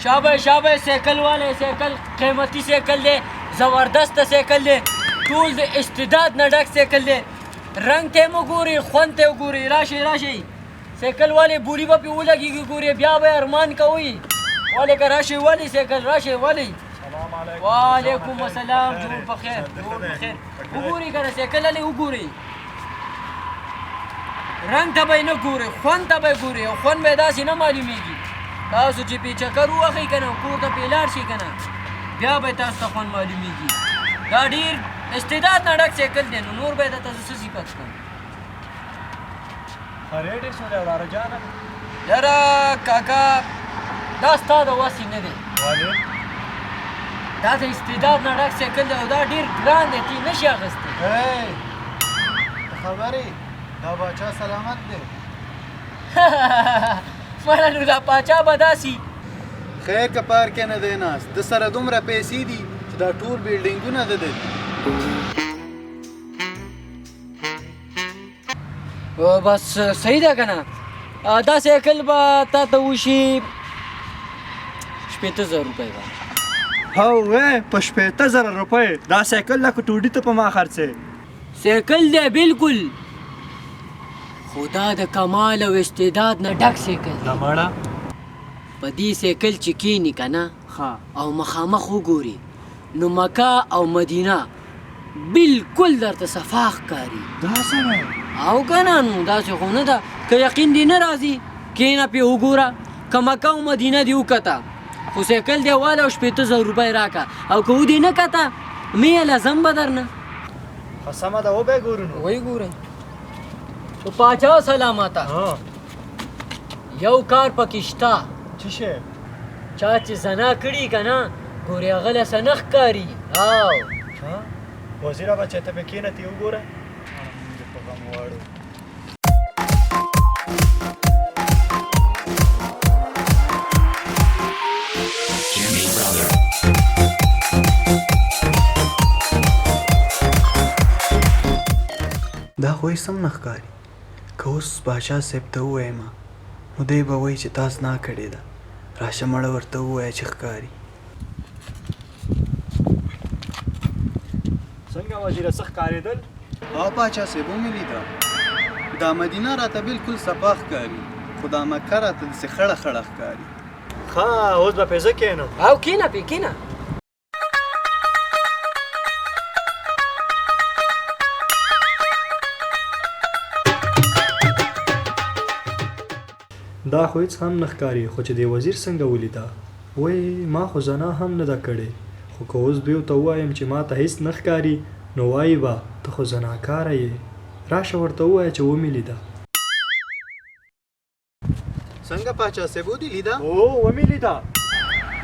شابه شابه سایکل والے، سایکل قیمتي سایکل دی، زبردست سایکل دی، ټول د استعداد نه ډک سایکل دی. رنګ ته مو ګوري، خوند ته وګوري. راشئ راشئ سایکل والے، بولی به پې ولګېږي، ګوري بیا به ارمان کوئ. والے که راشئ والے سایکل، راشئ والے. سلام علیکم. وعلیکم السلام، جوړ په خیر، جوړ په خیر. وګورئ که نه سایکل الې وګورئ، رنګ ته به یې نه ګورئ، خوند ته به یې ګورئ، او خوند به یې داسې نه معلومېږي. تاسو چې پې چکر ووهئ که نه، کور ته پې لاړ شئ که نه، بیا به یې تاسو ته خوند معلومېږي. دا ډېر استعداد نه ډک سایکل دی، نو نور به یې درته زه څه صفت کړم؟ ښه ریټ یې څو دی وراره جانه؟ یاره کاکا، دا ستا د وسې نه دی. ولې؟ دا د استعداد نه ډک سایکل دی او دا ډېر ګران دی، تی نه شي اخیستی. ای ته خبر یې، دا باچا سلامت دی. مړه نو دا پاچا به داسي خیر که پارک کې نه دی ناست، ده سره دومره پیسې دي چې دا ټول بلډینګونه د ده دي. بس صحیح ده که نه، دا سایکل به تا ته وشي 60,000 روپۍ به. هو وې، په 60,000 روپۍ دا سایکل لکه ټوډي ته په ما خرڅې. سایکل دی بالکل، خو دا د کمال او استعداد نه ډک سایکل دی. دا مړه په دې سایکل چې کښېني که نه او مخامخ وګوري، نو مکه او مدینه بالکل درته صفا ښکاري. دا څنګه؟ او که نه نو داسې خو نه ده، که یقین دې نه راځي کښېنه پرې وګوره، که مکه او مدینه دې وکته. خو سایکل دې واله او 60,000 روپۍ راکړه، او که ودې نه کته مې یې لزم به درنه. ښه سمه ده، وبه یې ګورو نو. ویې ګورئ. خو پاچا سلامته، یو کار پکې شته. څه شی؟ چا چې زنا کړي که نه، ګورې هغه له څه نه ښکاري. او وزیره بچی ته پې کښېنه، ته یې وګوره. مونږ دې په غم واړو. دا خو هېڅ هم نه ښکاري. که اوس باچا صاحب ته ووایم نو دی به وایي چې تا زنا کړې ده. راشه مړه ورته ووایه چې ښکاري. څنګه وزیره، څه ښکارېدل؟ ها پاچا صاحب، ومې لیده. دا مدینه راته بالکل صفا ښکاري، خو دا مکه راته داسې خړه خړه ښکاري. ښه اوس به پرې زه کښېنم. او کښېنه پرې، کښېنه. دا خو هېڅ هم نه ښکاري، خو چې دې وزیر څنګه ولیده؟ وی ما خو زنا هم نه ده کړې، خو که اوس دوی ته ووایم چې ما ته هېڅ نه ښکاري نو وایي به ته خو زناکاره یې. راشه ورته ووایه چې ومې لیده. څنګه پاچا صاحب، ودې لیده؟ هو ومې لیده.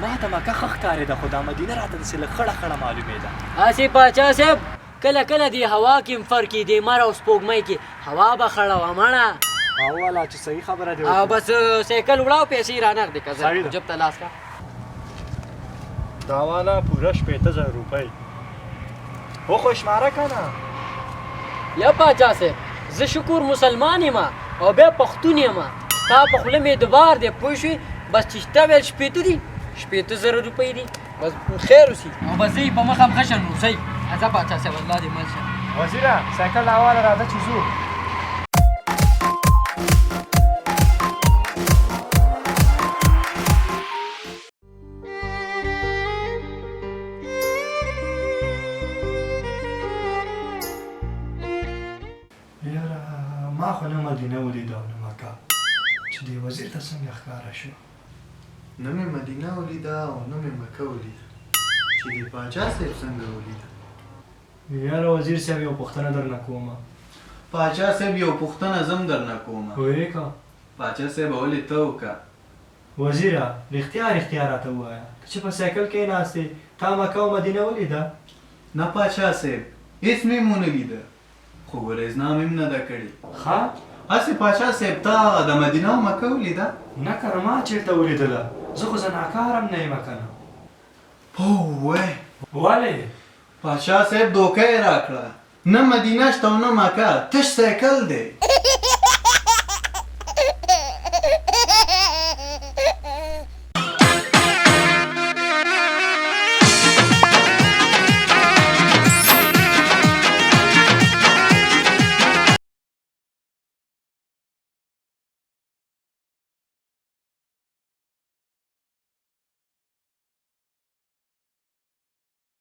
ما ته مکه ښه ښکارېده، خو دا مدینه راته داسې لږ خړه خړه معلومېده. هسې پاچا صاحب، کله کله دې هوا کې هم فرق وي، دې لمر او سپوږمۍ کې هوا به خړه وه مړه. او والا چې صحیح خبره دې او وکړه. بس سایکل وړه او پیسې رانغدې که زه صحیح ده. جب ته لاس کړه. دا والا پوره 60,000 روپۍ. و خو شماره که نه. یا پاچا صاحب، زه شکر مسلمان یم او بیا پښتون یم، ستا په خوله مې اعتبار دی، پوه شوې؟ بس چې تا ویل 60 دي، 60,000 روپۍ دي، بس خیر اوسي. او بس زه یې په مخه هم ښه شه نو صحیح. راځه پاچا صاحب، الله دې مل شه. وزیره سایکل راواله، راځه چې ځو. یاره ما خو نه مدینه ولیده او نه مکه، چې دې وزیر ته څنګه ښکاره شو؟ نه مې مدینه ولیده او نه مې مکه ولیده، چې دې پاچا صاحب څنګه ولیده؟ یاره وزیر صاحب، یو پوښتنه درنه کومه. پاچا صاحب یو پوښتنه زم درنه کومه. ویې که. پاچا صاحب ولې ته وکړه. وزیره رښتیا رښتیا راته ووایه، ته چې په سایکل کې ناست یې، تا مکه او مدینه ولیده؟ نه پاچا صاحب، هېڅ مې هم ونه لیده، خو ګورې زنا مې هم نه ده کړې. ښه هسې پاچا صاحب، تا هغه د مدینه او مکه ولیده؟ نه که نه، ما چېرته ولیدله، زه خو زناکار هم نه یم که نه. پوه ولې؟ پاچا صاحب دوکه یې راکړه، نه مدینه شته او نه مکه، تش سایکل دی.